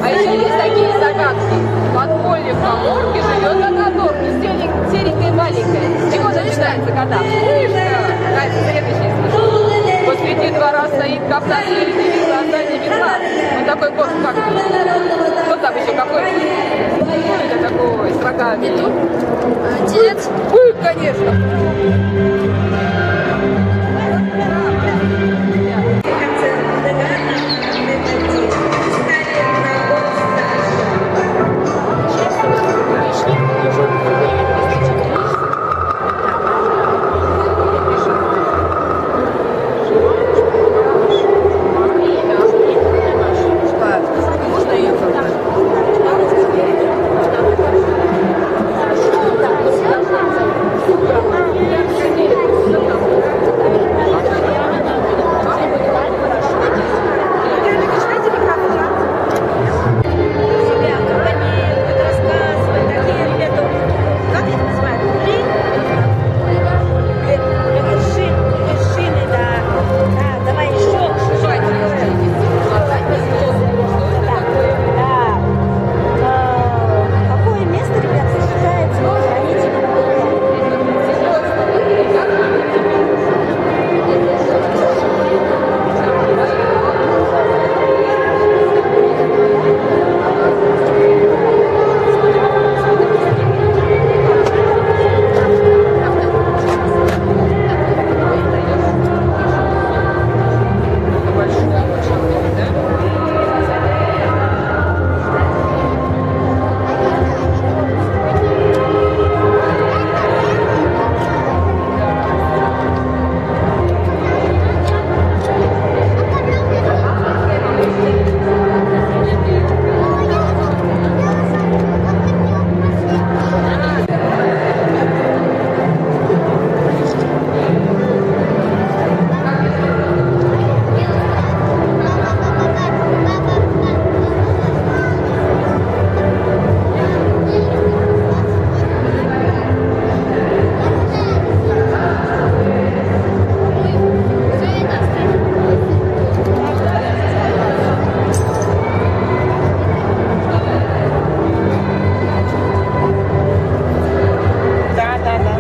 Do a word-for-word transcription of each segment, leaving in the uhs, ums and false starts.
А ещё есть такие загадки. В подполье в каморке живёт одна Дорка, серень-, серенькая, маленькая. С чего начинается гадалка? Дальше следующий слушай. Посреди двора стоит капля, серенькая, глаза не видна. Вот такой кот, как, кто там ещё, какой? Что это такое с рогами? Петух? Отец. Ой, конечно. Себя, как они любят рассказывать, такие ребята, как их называют? Блин? Вершин-, вершины, да. Да, давай ещё. Да. Э, какое место, ребята, считается хранителем? Да, да, да.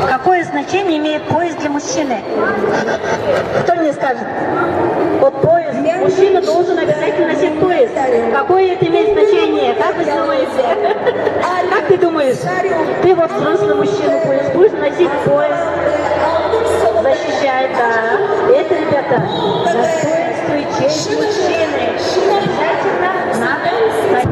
Какое значение имеет пояс для мужчины? Кто мне скажет? Вот пояс. Мужчина должен обязательно носить пояс. Какое это имеет значение? Как вы думаете? Как ты думаешь? Ты вот взрослый мужчина, пояс. Будешь носить пояс. Защищает, да. Это, ребята, достоинство и честь мужчины. Обязательно надо носить.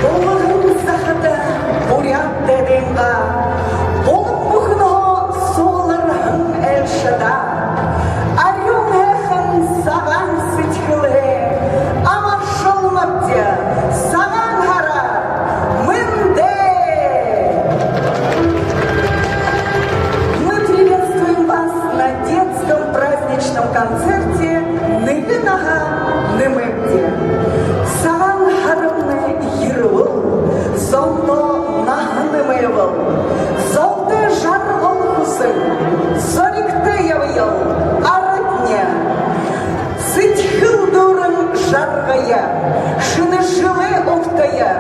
Булаган захада буряад дайдынгаа булан бүхэнһөө сугларһан айлшадаа арюун һайхан сагаан сэдьхэлһээ амаршалнабди. Сагаан һараар мэндэ! Мы приветствуем вас на детском праздничном концерте «Нэгэ наһа нэмэгты». Сагаан һарамнай ерэбэл, зондоо наһа нэмэбэл, золтой жаргал хүсэн, зоригтой ябаял, арадни. Сэдьхэл дүүрэн жаргая, шэнэ жэлэй угтая,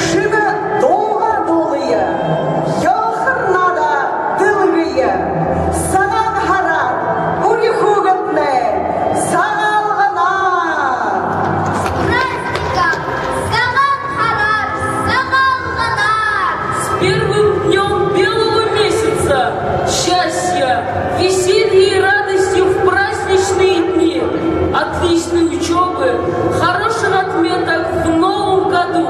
шэнэ дуугаа дуулая, ёохор наадаа дэлгэе. Сагаан һараар, үри хүүгэдни, Сагаалганаар! С праздником! Сагаан һараар, Сагаалганаар! С первым днём белого месяца! Счастья, веселья и радости в праздничные дни! Отличной учёбы, хороших отметок в новом году!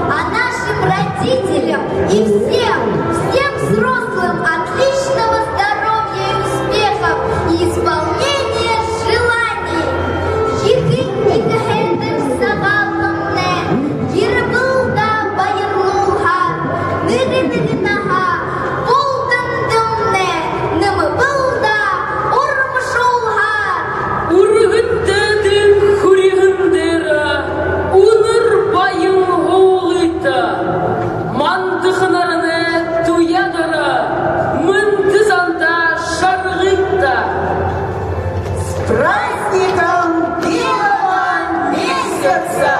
А нашим родителям и всем, всем взрослым отличного здоровья и успехов и исполнения желаний! Ехэ иигээд һайхан Сагаалганнай ерэбэл даа, баярлуулһаар, нэгэ нэгэ наһа бултандамнай нэмэбэл даа, урмашуулһаар. Үргэн дайдын хүрьһэн дээрэ үнэр баян һуулыта, мандаха наранай туяа доро мэндэ зандаа шаргыта. С праздником белого месяца!